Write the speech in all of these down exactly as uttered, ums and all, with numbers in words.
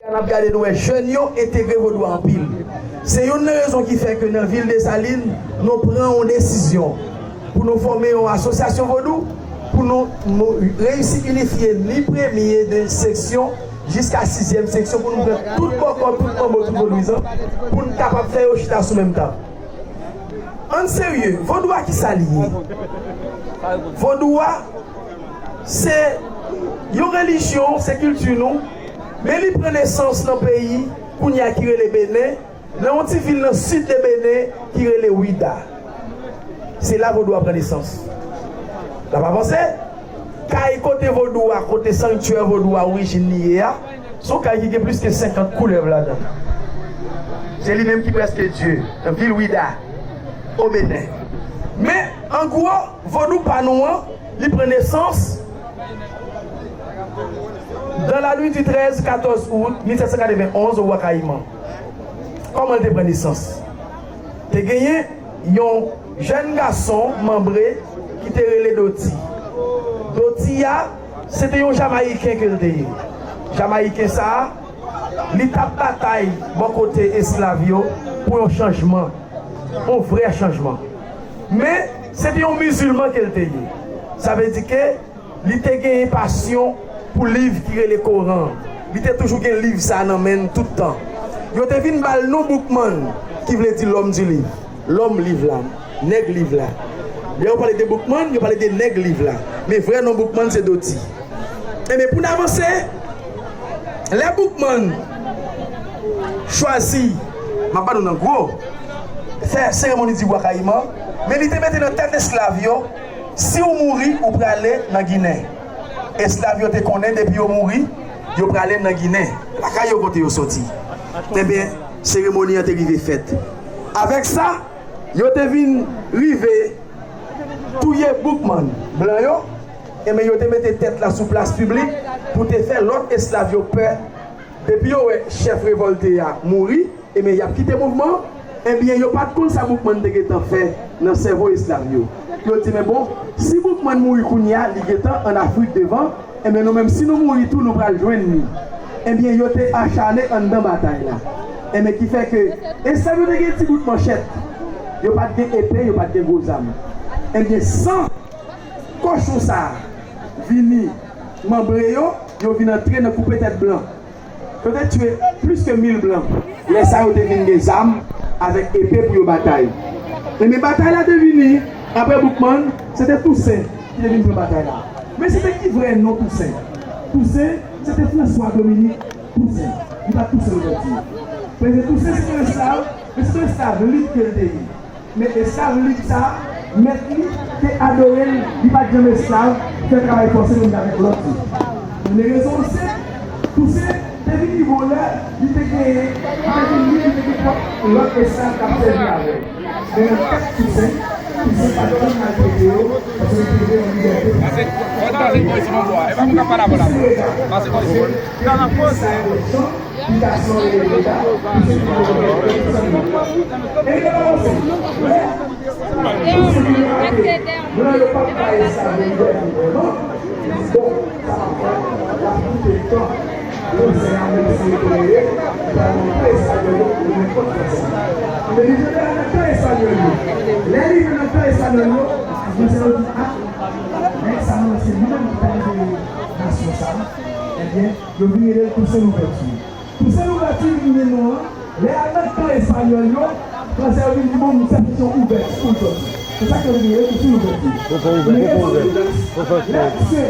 N ap gade, nou wè jèn yo entegre vodou a anpil. Se youn nan rezon ki fè ke nan vil Desalin, nou pran yon desizyon pou nou fòme yon asosyasyon vodou, pou nou, nou reyisi inifye ni premye de seksyon jiska sizyèm seksyon, pou nou pran tout bòkò, tout manbo, tout vodouyizan, pou n kapab fè yo chita sou menm tab. Ann serye, vodou a ki sa li ye? Vodou a se yon relijyon, se kilti nou, men li pran nesans nan peyi kounye a ki rele Benen, nan yon ti vil nan sid de Benen ki rele Ouidah. Se la vodou a pran nesans. L ap avanse, kay kote vodou a, kote sanktyè vodou a orijin li ye a, se yon kay ki gen plis ke senkant koulèv ladan. Se li menm ki prèske Dye, nan vil Ouidah, o Benen. Men, an gwo, vodou pa nou an, li pran nesans dans la nuit du treize, quatorze août mil sèt san katrevenn onz, o Bwa Kayiman. Kòman l te pran nesans? Te genyen yon jèn gason manbre ki te rele Doti. Doti a, se te yon Jamayiken ke l te ye. Jamayiken sa a, li t ap batay bò kote esklav yo pou yon chanjman, yon vrè chanjman. Men, se te yon mizilman ke l te ye. Sa vle di ke li te genyen pasyon pou liv ki rele Koran an. Li te toujou gen liv sa a nan men l tout tan. Yo te vin ba l non Boukman, ki vle di l'homme du livre, lòm liv la, nèg liv la. Lè yo pale de Boukman, yo pale de nèg liv la. Men vrè non Boukman se Doti. Enben, pou n avanse, lè Boukman chwazi, m ap ba nou nan gwo, fè seremoni di Bwa Kayiman, men li te mete nan tèt esklav yo, si w mouri, ou prale nan Ginen. Esklav yo te konnen depi yo mouri, yo prale nan Ginen. Lakay yo kote yo soti. Enben, seremoni an te rive fèt. Avèk sa, yo te vin rive touye Boukman blan yo, enben yo te mete tèt la sou plas piblik pou te fè lòt esklav yo pè. Depi yo wè chèf revòlte a mouri, enben y ap kite mouvman an. Enben, yo pa t konn sa Boukman te gentan fè nan sèvo esklav yo. Yo di, men bon, si Boukman mouri kounye a, li gentan ann Afrik devan, enben, nou menm, si nou mouri tou, nou pral jwenn li. Enben, yo te achane anndan batay la. Enben, ki fè ke esklav yo te gen ti bout manchèt. Yo pa t gen epe, yo pa t gen gwo zam. Enben, san kochon sa a vini manbre yo, yo vin antre nan koupe tèt blan. Yo te tiye plis ke mil blan. Lè sa yo te vin gen zam avèk epe pou yo batay. Enben, batay la te vini, apre Boukman, se te Tousen ki te vin pran batay la. Men se te ki vrè non Tousen? Tousen, se te François Dominique Tousen. Li pa t Tousen Louvèti. Premye Tousen se te yon esklav, men se te yon esklav lib ke l te ye. Men esklav lib sa a, mèt li te adore l, li pa t janm esklav, fè travay fòse menm jan avèk lòt yo. Men rezon an senp, Tousen te vin rive yon lè, li te genyen, li te vin lib, li te gen twòp lòt esklav k ap sèvi avè l. Men nan tèt Tousen, Tousen pa t janm maltrete yo, paske li te vle yon libète pou yo. Pase, pase bò isi, non, bò. E pa moun k ap pale avè w la, bò. Pase bò isi. Li ta sòre yo la, li se pou yo. E yo avanse. Lè, lè yo pa bay esklav yo libète vrèman, bon, sa va fè, l ap koute tan. Fransè a menm si yo kreye, li pral nan tan espanyòl yo pou nenpòt Fransè. Men li te nan tan espanyòl yo. Lè li rive nan tan espanyòl yo, Fransè yo di, a, nèg sa yo, se li menm ki ta libere nasyon sa a. Ebyen, yo vin rele l Tousen Louvèti. Tousen Louvèti vin gen non an, lè al nan kan espanyòl yo, fransè yo vin di, bon, moun sa se yon ouvèti pou l sòti. Se sa k fè yo vin rele Tousen Louvèti. Men rezon Louvèti, lè misye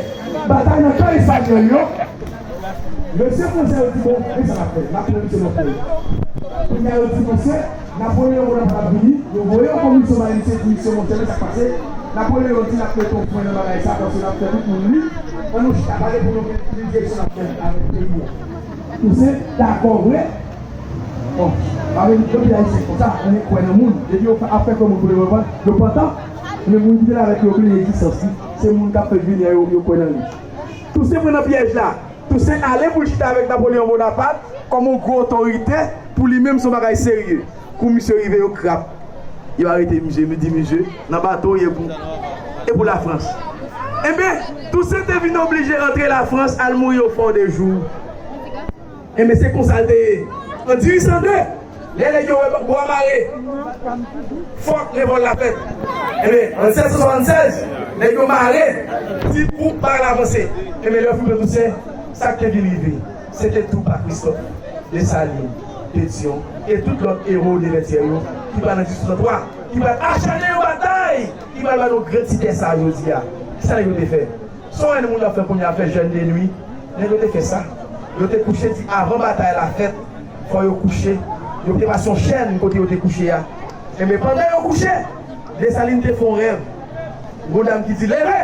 batay nan kan espanyòl yo, mesye fransè yo di, bon, men sa n ap fè, n ap pran misye nan fè. Kounye a yo di, mesye, Napoleyon Bonaparte ap vini, yo voye yon komisyon ba misye, di misye, monchè, men sa k pase. Napoleyon di n ap mete yon fren nan bagay sa, paske n ap fè tout moun li. Ann nou chita pale pou nou gen direksyon n ap fè avèk peyi a. Tousen dakò vre. Bon, pa vle di anpil Ayisyen konsa, ann kwè nan moun. Depi yo ap fè kwè moun pou yo pantan, yo pantan, men moun ki te la avèk yo bliye egzistans li. Se moun k ap fè vini a yo, yo kwè nan li. Tousen pran nan pyèj la. Tousen ale pou l chita avèk Napoleyon Bonaparte kòm yon gwo otorite pou li menm, se yon bagay serye. Kou misye rive, yo krap. Yo arete misye, yo di misye, nan bato w ye pou, e pou Lafrans. Enben, Tousen te vin oblije antre Lafrans, al mouri o Fort de Joux. Enben, se konsa l te ye. An dirijan de, lè nèg yo wè bwa mare, fòk revòl la fèt. Enben, an sèt san swasannsèz, nèg yo mare, ti gwoup pa al avanse. Enben, lè yo fin pran Tousen, sa k te vin rive, se te tou pa Kristòf, Desalin, Petyon, e tout lòt ewo de Vètyè yo, ki pral nan distriktwa, ki pral achanne yon batay, ki pral ba nou grantitè sa a jodi a. Kisa nèg yo te fè? Sa w wè moun ap fè kounye a, ap fè jèn de nwi, nèg yo te fè sa. Yo te kouche, di avan batay la fèt, fò yo kouche. Yo te pase yon chèn kote yo te kouche a. Enben, pandan yo kouche, Desalin te fè yon rèv. Gon dam ki di, leve!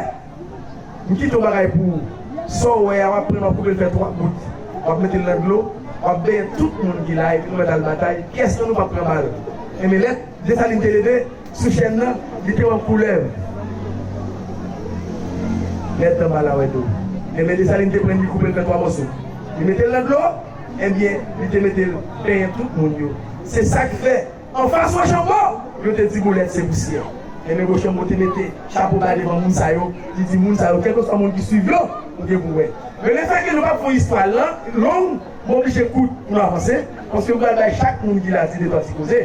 M kite yon bagay pou ou. Sa w wè a, w ap pran l, w ap koupe l fè twa bout. W ap mete l nan dlo, w ap benyen tout moun ki la, epi nou mèt al batay. Kiyès nan nou p ap pran bal? Enben, lè Desalin te leve, sou chèn nan, li te wè yon koulèv. Lèd anba lawèdo. Enben, Desalin te pran l, li koupe l fè twa mòso. Li mete l nan dlo, enben, li te mete l benyen tout moun yo. Se sa k fè, anfas Wochanbo, yo te di Bolèt se pousyè. Enben, Wochanbo te mete chapo ba devan moun sa yo, li di moun sa yo, kèlkeswa moun ki swiv yo, ou gen pou wè. Men lefètke nou p ap fè yon istwa lan, long, m oblije kout pou nou avanse, paske m pral bay chak moun ki la di de twa ti koze.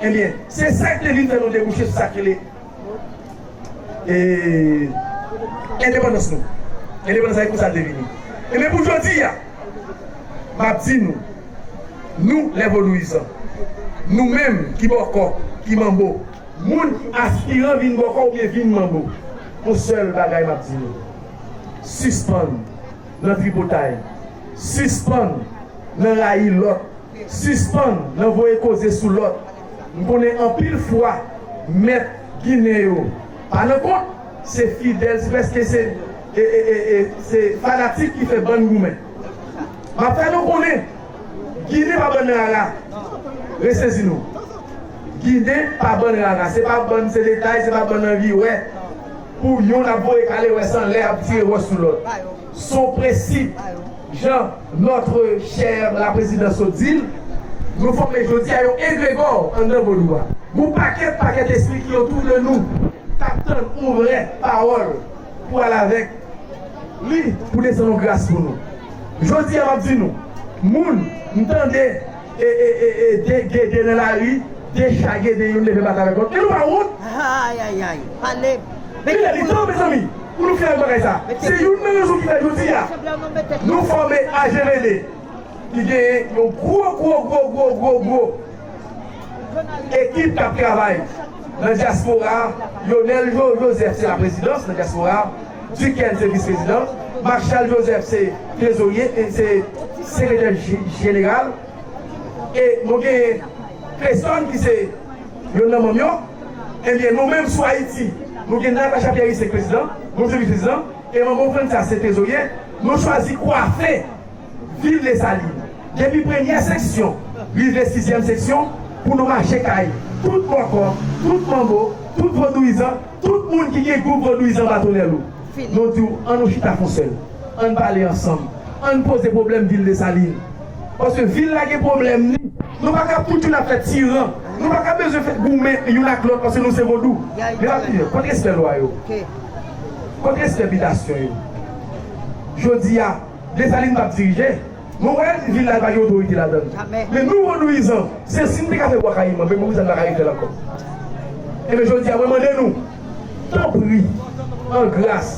Ebyen, se sa k te vin fè nou debouche sou sa k rele, e, endepandans nou. Endepandans la, e konsa l te vini. Ebyen, pou jodi a, m ap di nou, nou, lè vodouyizan, nou menm ki bòkò, ki manbo, moun ki aspiran vin bòkò oubyen vin manbo, yon sèl bagay m ap di nou, sispann nan tripotay. Sispann nan rayi lòt. Sispann nan voye koze sou lòt. M konnen anpil fwa, mèt ginen yo pa nan kont, se fidèl, se prèske se, e, e, e, e, se fanatik ki fè bann goumen. M ap fè nou konnen, ginen pa bann rara. Resezi nou. Ginen pa bann rara. Se pa bann se detay, se pa bann anvi wè. Pou youn ap voye kale wè san lè ap tire wòch sou lòt. Se yon prensip, jan notre chère la présidente sot di l, nou fòme jodi a yon egregò anndan vodou a. Gon pakèt, pakèt espri ki otou de nou, k ap tann yon vrè pawòl pou al avèk li, pou desann yon gras pou nou. Jodi a, m ap di nou, moun, m tande, e, e, e, e, de, de, de nan lari, de cha, de, de youn leve batay avèk lòt. Men nou pa wont? Ay, ay, ay. Pale. Li lè li tan, mezanmi, pou nou fè bagay sa. Se youn nan rezon ki fè jodi a, nou fòme A G V D, ki genyen yon gwo, gwo, gwo, gwo, gwo, gwo ekip k ap travay nan dyaspora a. Lionel Jo-, Joseph se laprezidans nan dyaspora a. Duquesne se vis prezidan. Marchal Joseph se trezorye, e se sekretè je-, jeneral. E nou gen Cleston ki se youn nan manm yo. Ebyen, nou menm sou Ayiti, nou gen Natacha Pierre se prezidan, mwen se vis prezidan, e manman Frantsa se trezorye. Nou chwazi kwafe vil Desalin. Depi premyè seksyon, rive sizyèm seksyon, pou nou mache kay tout bòkò, tout manbo, tout vodouyizan, tout moun ki gen gwoup vodouyizan patwonèl ou. Nou di w, ann nou chita fè yon sèl. Ann pale ansanm. Ann poze pwoblèm vil Desalin. Paske vil la gen pwoblèm li. Nou pa ka tout youn ap fè tiran. Nou pa ka bezwen fè goumen youn ak lòt paske nou se vodou. Men pa plizyè. Kot respè lwa yo? Kot respè bitasyon yo? Jodi a, Desalin p ap dirije. Nou wè vil la pa gen otorite ladan l. Men nou, vodouyizan, se si n te ka fè Bwa Kayiman, men vodouyizan n pa ka refè l ankò. Ebyen, jodi a, mwen mande nou, tanpri, an gras,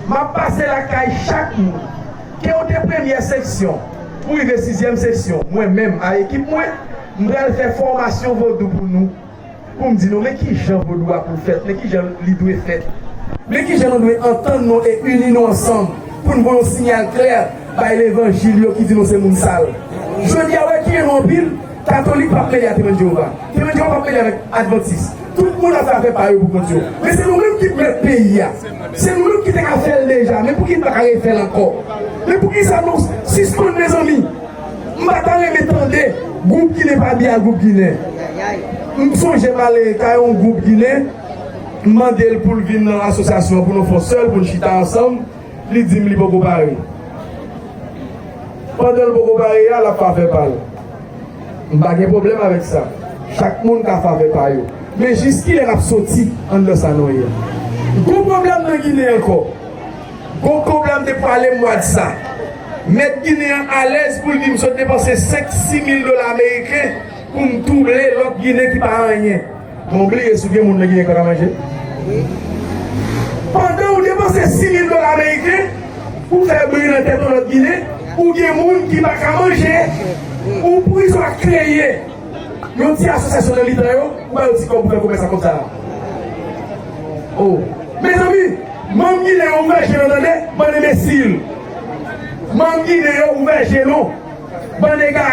m ap pase lakay chak moun, ke w te premyè seksyon, pou rive sizyèm seksyon, mwen menm, a ekip mwen, m pral fè fòmasyon vodou pou nou. Pou m di nou, men kijan vodou a pou l fèt, men kijan li dwe fèt. Men kijan nou dwe antann nou e ini nou ansanm pou n voye yon siyal klè bay levanjil yo ki di nou se moun sal. Jodi a, w wè ki gen nou anpil, katolik p ap mele a Temwen Jewova. Temwen Jewova p ap mele avèk advantis. Tout moun ap fè afè pa yo pou kont yo. Men se nou menm ki mèt peyi a. Se nou menm ki te ka fè l deja. Men pouki n pa ka refè l ankò? Men poukisa nou sispann, mezanmi? M pa ta renmen tande gwoup ginen pa byen ak gwoup ginen. M sonje m ale kay yon gwoup ginen, m mande l pou l vin nan asosyasyon pou nou fè yon sèl, pou n chita ansanm. Li di m li poko pare. Pandan l poko pare a, l ap fè afè pa l. M pa gen pwoblèm avèk sa. Chak moun ka fè afè pa yo. Men jiskilè n ap soti anndan sa nou ye a? Gwo pwoblèm nan Ginen ankò. Gwo pwoblèm depi ale mwa de sa. Mèt Ginen an alèz pou l di m sot depanse senk, sis mil dola ameriken pou m touble lòt Ginen ki pa anyen. Men w bliye si w gen moun nan Ginen k pa ka manje. Pandan w depanse sis mil dola ameriken pou fè bri nan tèt yon lòt Ginen, ou gen moun ki pa ka manje. Ou prizon ak kreye. Yon ti asosyasyon nan mitan yo, ou ba yo ti kòb pou fè komès ak kòb sa a. Oh. Mezanmi, manm Ginen yo ouvè je nou tande, bann enbesil. Manm Ginen yo ouvè je nou, bann egare.